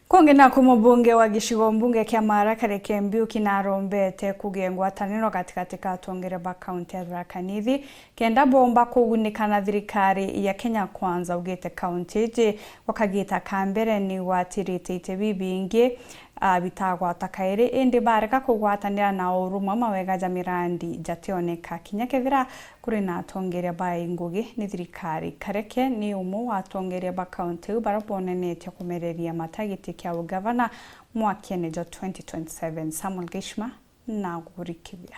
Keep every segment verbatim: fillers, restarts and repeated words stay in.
Kungi naku, mubunge wa gicigo mbunge kia Maara Kareke Mbiuki narombete kugie ngwataniro gatigati ka atongeria ba kaunti ya Tharaka Nithi kenda bomba kugunika na thirikari ya Kenya Kwanza. Augite kaunti iji gwa kagita ka mbere ni gwatirite iti bibingi, a, bitagwata kairi, indi barega kugwatanira na urumwe, mawega ja mirandi jationeka kinya kethira kuri na atongeria ba ngugi ni thirikari. Kareke ni umwe wa atongeria ba kaunti iu bara bonenetie kumereria mata giti kia ugavana mwakene jwa twenty twenty-seven. Samuel Gishma na gurikithia.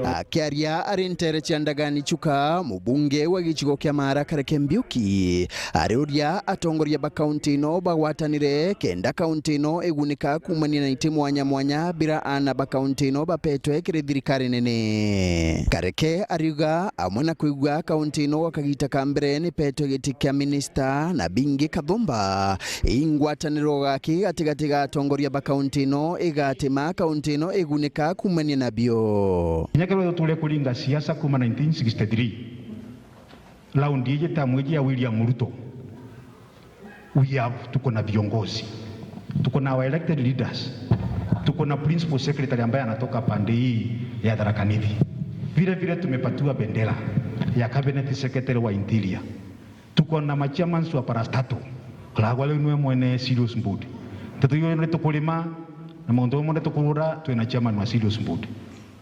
Akiaria ari nteere cia Ndagani Chuka, mubunge wa gicigo kia Maara Kareke Mbiuki ariuria atongoria ba kaunti ino bagwatanire kenda kaunti ino igunika kuumania na iti mwanya mwanya bira aana ba kaunti ino bapetwe kiri thirikari nene. Kareke ariuga amwe na kwigua kaunti ino gwa kagita ka mbere ni petwe giti kia minista na bingi kathumba, ii ngwataniro gaki gatigati ga atongoria ba kaunti ino igatima kaunti ino igunika kuumania nabio. Kinya kethira tuture kuringa siasa kuuma nineteen sixty-three, raundi iji, tamu iji ya William Ruto, we have, tuko na viongozi, tuko na our elected leaders, tuko na principal secretary ambaye anatoka pande hii ya Tharaka Nithi. Vile vile tumepatiwa bendera ya cabinet secretary wa interior. Tuko na machairmans wa parastatal. Karagwa riu niwe mwene Sirius Board. Nteto iu ni tukurima na maundu mamwe ni tukurura, twina chairman wa Sirius Board.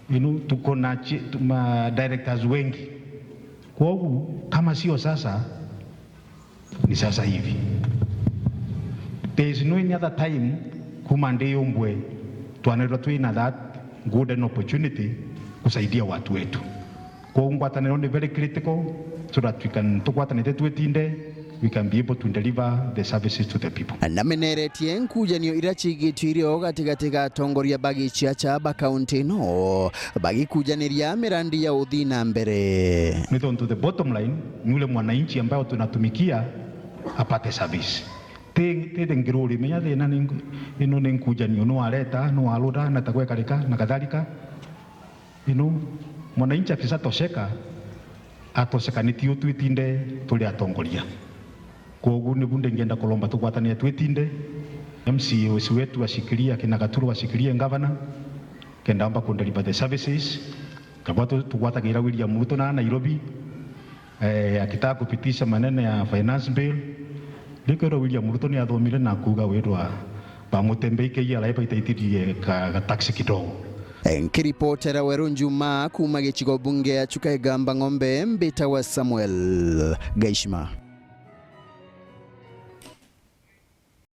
You know, tuko na chi-, tu-, ma directors wengi. Kwogu, kama sio sasa, ni sasa hivi. There is no any other time kuma ndi yumbwe twanethirwa twina that golden opportunity kusaidia watu wetu. Kwogu ngwataniro ni very critical so that we can, tugwatanite twitinde, we can be able to deliver the services to the people. Nameneretie nkujanio iria ciigitue irio gatigati ga atongoria ba giciaca ba kaunti ino bagikujaniria mirandi ya uthii na mbere. Ni tontu the bottom line ni ule mwananchi ambaye tunatumikia apate service. Ti, ti the ngiruri, menya thina ni nku-, ino ni nkujanio, nu wareta, nu warura, na ta gwekarika, na kadhalika. You know, mwananchi akisatosheka, atosheka ni tiu twitinde turi atongoria. Kwogu nibu ndingienda kuromba tugwatanire twitinde, M C As wetu ashikilie, akina Gaturu ashikilie ngavana, kenda amba ku deliver the services. Kabwa tu-, tugwatagira William Ruto na Nairobi, eh, akitaka kupitisha manene ya finance bill. Riu kwithirwa William Ruto ni athomire na kuuga withirwa ba Mutembei K R A baitaitirie ka, ka taxi kidogo. Nkiripotera Weru Njuma kuuma gicigo bunge ya Chuka Igamba Ng'ombe, mbitawa Samuel Gaishima.